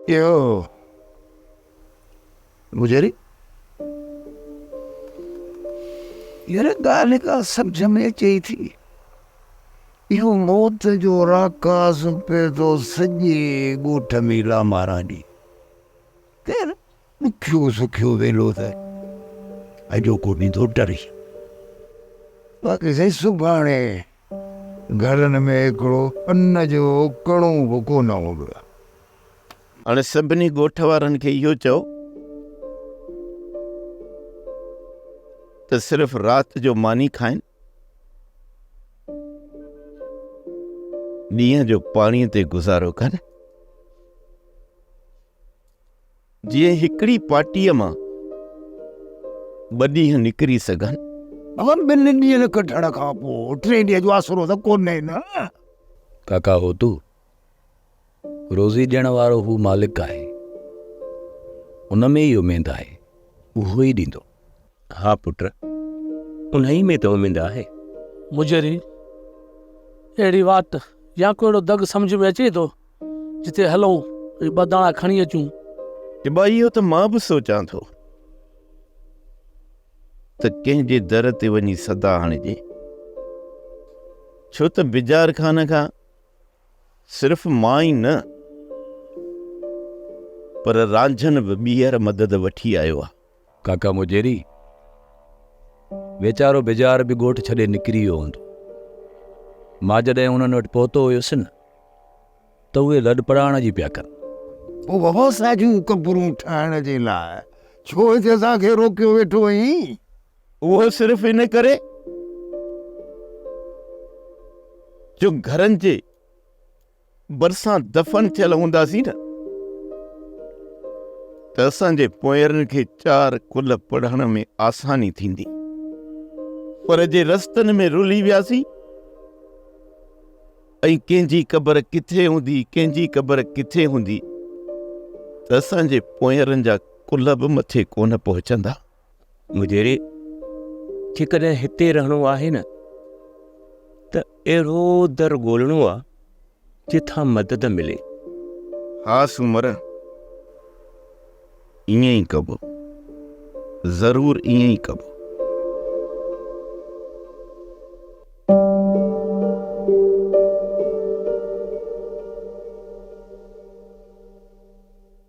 اهو گذري. يار ڳالهه ڪا سمجهه ۾ اچي ئي ٿي. اهو موت جو راڪاس پئي ٿو سڄي ڳوٺ ۾ لامارا ڏئي. خير ڏکيو سکيو ويلو ته اڄوڪو ڏيندو ٽري. باقي سائين سڀاڻي گهرن ۾ هڪڙو ان جو ڪڻو به ڪونه هوندو. هاڻي سڀني ڳوٺ وارن کي اهو چئو ته صرف رات جو ماني کائن، ڏينهن جو پاڻي تي گذارو ڪن، جيئن هڪڙي پاٽيء مان ٻه ڏينهن نڪري سگهن. بابا ٻن ڏينهن ڪڍڻ کان پوء ٽئين ڏينهن جو آسرو ته ڪونهي نه. ڪاڪا هوتو روزي ڏيڻ وارو هو مالڪ آهي، ان ۾ ئي اميد آهي، اهو ئي ڏيندو. ها پٽ، انهيء ۾ ته اميد آهي. مجري، اهڙي واٽ يا ڪو اهڙو دڳ سمجهه ۾ اچي ٿو، جتي هلون ۽ ٻه داڻا کڻي اچون؟ ابا اهو ته مان به سوچان ٿو ته ڪنهن جي در تي وڃي صدا هڻجي، ڇو ته بجار خان کان صرف مان ئي نه پر رانجهن به ٻيهر مدد وٺي آيو آ. ڪاڪا مجيري، ويچارو بجار به ڳوٺ ڇڏي نڪري ويو هوندو. مان جڏهن انهن وٽ پهتو هيس نه ته اهي لڏپڙاڻ جي پيا ڪن. پوء بابا ساڳيون قبرون ٺاهڻ جي لاء ڇو هتي اسان کي روڪيو ويٺو آهين؟ اهو صرف ان ڪري جو گهرن جي ڀرسان دفن ٿيل هونداسين نه ته اسان جي پوئرن کي چار قل پڙهڻ ۾ آساني ٿيندي پر جي رستن ۾ رلي وياسين ۽ ڪنهن جي قبر ڪٿي هوندي، ڪنهن جي قبر ڪٿي هوندي ته اسان جي پوئرن جا قل به مٿي ڪونه پهچندا. مجيري، جيڪڏهن هتي رهڻو آهي نه ته اهڙو در ڳولڻو آ جتان مدد ملي. ها سومر، ائين ئي ڪبو، ضرور ائين ئي ڪبو.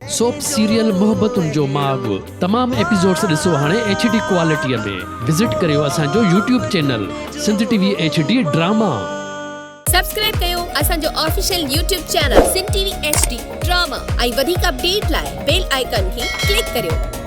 سوپ سيريل محبتن جو ماڳ تمام ايپيسوڊس ڏسو هاڻي ايڇ ڊي ڪوالٽي ۾ وزٽ ڪريو اسان جو YouTube channel Sindh T V H D drama. Subscribe ڪيو اسان جو official YouTube channel Sindh T V H D drama ۽ وڌيڪ اپڊيٽ لاء بيل آئيڪان کي ڪلڪ ڪريو.